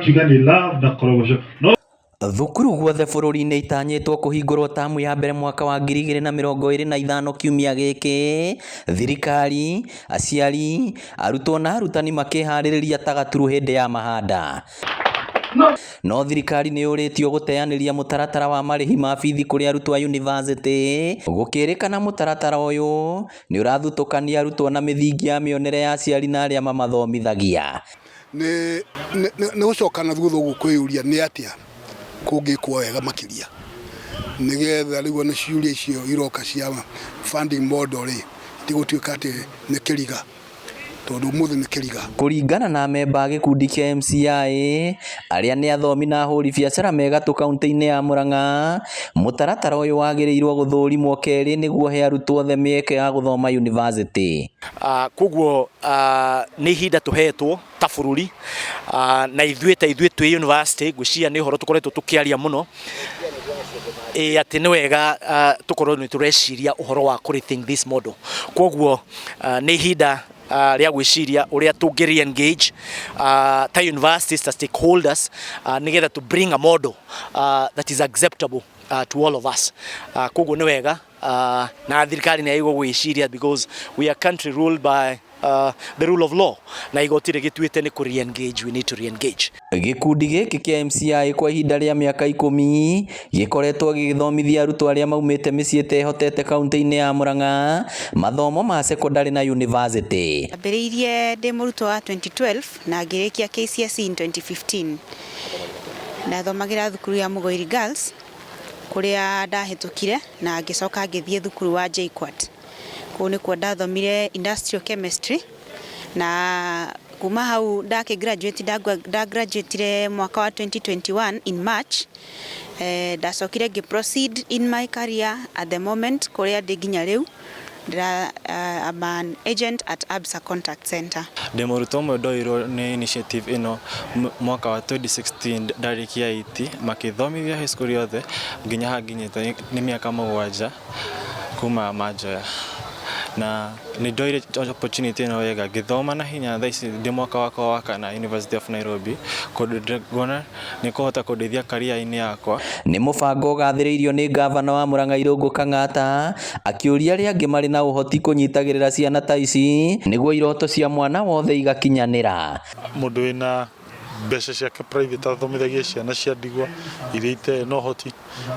Kiuga nĩ love na korogosho no. Thukuru guothe bũrũri-inĩ itanyĩtwo kũhingũrwo tamu ya mbere mwaka wa 2025 kiumia gĩkĩ, thirikari, aciari, arutwo na arutani makĩharĩrĩria ta gaturu hĩndĩ ya mahanda. No thirikari nĩ yũrĩtio gũteanĩria mũtaratara wa marĩhi ma bithi kũrĩ arutwo a yunivasĩtĩ, gũkĩrĩkana mũtaratara ũyũ nĩ ũrathutũkania arutwo na mĩthingi ya mĩonere ya aciari na arĩa mamathomithagia. Nĩ nĩ gũcoka na thutha ũguo kwĩyũria nĩ atĩa kũngĩkwo wega makĩria nĩgetha rĩu ona ciũria icio iroka cia funding model rĩ itigũtuĩka atĩ nĩ kĩriga tondũ ũmũthĩ nĩ kĩriga. Kũringana na amemba a gĩkundi kĩa MCI arĩa nĩ athomi na ahũri biacara me gatũ kauntĩ-inĩ ya Murang'a, mũtaratara ũyũ wagĩrĩirwo gũthũrimwo kerĩ nĩguo ũhe arutwo othe mĩeke ya gũthoma yunivasĩtĩ. Koguo nĩ ihinda tũhetwo ta bũrũri na ithuĩ ta ithuĩ twĩ university ngwĩciria nĩ ũhoro tũkoretwo tũkĩaria mũno ĩ atĩ nĩ wega tũkorwo nĩ tũreciria ũhoro wa kũ rethink this model. Koguo nĩ ihinda rĩa gwĩciria ũrĩa tũngĩ re-engage ta universities ta stakeholders nĩgetha to bring a model that is acceptable to all of us. Koguo nĩ wega na thirikari nĩ yagĩrĩirwo gwĩciria because we are country ruled by the rule of law na igoti rĩgĩtuĩte nĩ kũ re-engage, we need to re-engage. Gĩkundi gĩkĩ kĩa MCI kwa ihinda rĩa mĩaka 10 gĩkoretwo gĩgĩthomithia arutwo arĩa maumĩte mĩciĩ ĩtehotete kauntĩ-inĩ ya Murang'a mathomo ma sekondarĩ na yunivasĩtĩ. Ndambĩrĩirie ndĩ mũrutwo wa 2012 na ngĩrĩkia KCSE in 2015. Ndathomagĩra thukuru ya Mugoiri Girls kũrĩa ndahĩtũkire na ngĩcoka ngĩthiĩ thukuru wa JKUAT. Kũu nĩkuo ndathomire industrial chemistry na kuma hau ndakĩ graduate nda graduate mwaka wa 2021 in March. Ndacokire ngĩ proceed in my career at the moment kũrĩa ndĩ nginya rĩu. I'm an agent at Absa Contact Center. Ndĩ mũrutwo ũmwe ndoirwo nĩ initiative ĩno mwaka wa 2016 ndarĩkia 8 makĩthomithia high school yothe nginya haha nginyĩte nĩ mĩaka 7 kuma manjoya na nĩ ndoire opportunity ĩno wega ngĩthoma na hinya. Thaa ici ndĩ mwaka wakwa wa kana University of Nairobi kũndũ nguona nĩ kũhota kũndeithia career-inĩ yakwa. Nĩ mũbango ũgathĩrĩirio nĩ ngavana wa Murang'a Irũngũ Kang'ata akĩũria arĩa angĩ marĩ na ũhoti kũnyitagĩrĩra ciana ta ici nĩguo iroto cia mwana wothe igakinyanĩra. Mũndũ wĩna mbeca ciake private athomithagie ciana cia ndigwa iria itarĩ na ũhoti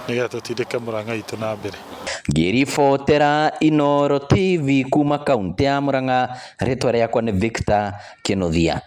nĩgetha tũtindĩke Murang'a itũ na mbere. Ngĩribotera Inooro TV kuma kaunti ya Murang'a, rĩtwa rĩakwa nĩ Victor Kĩnuthia.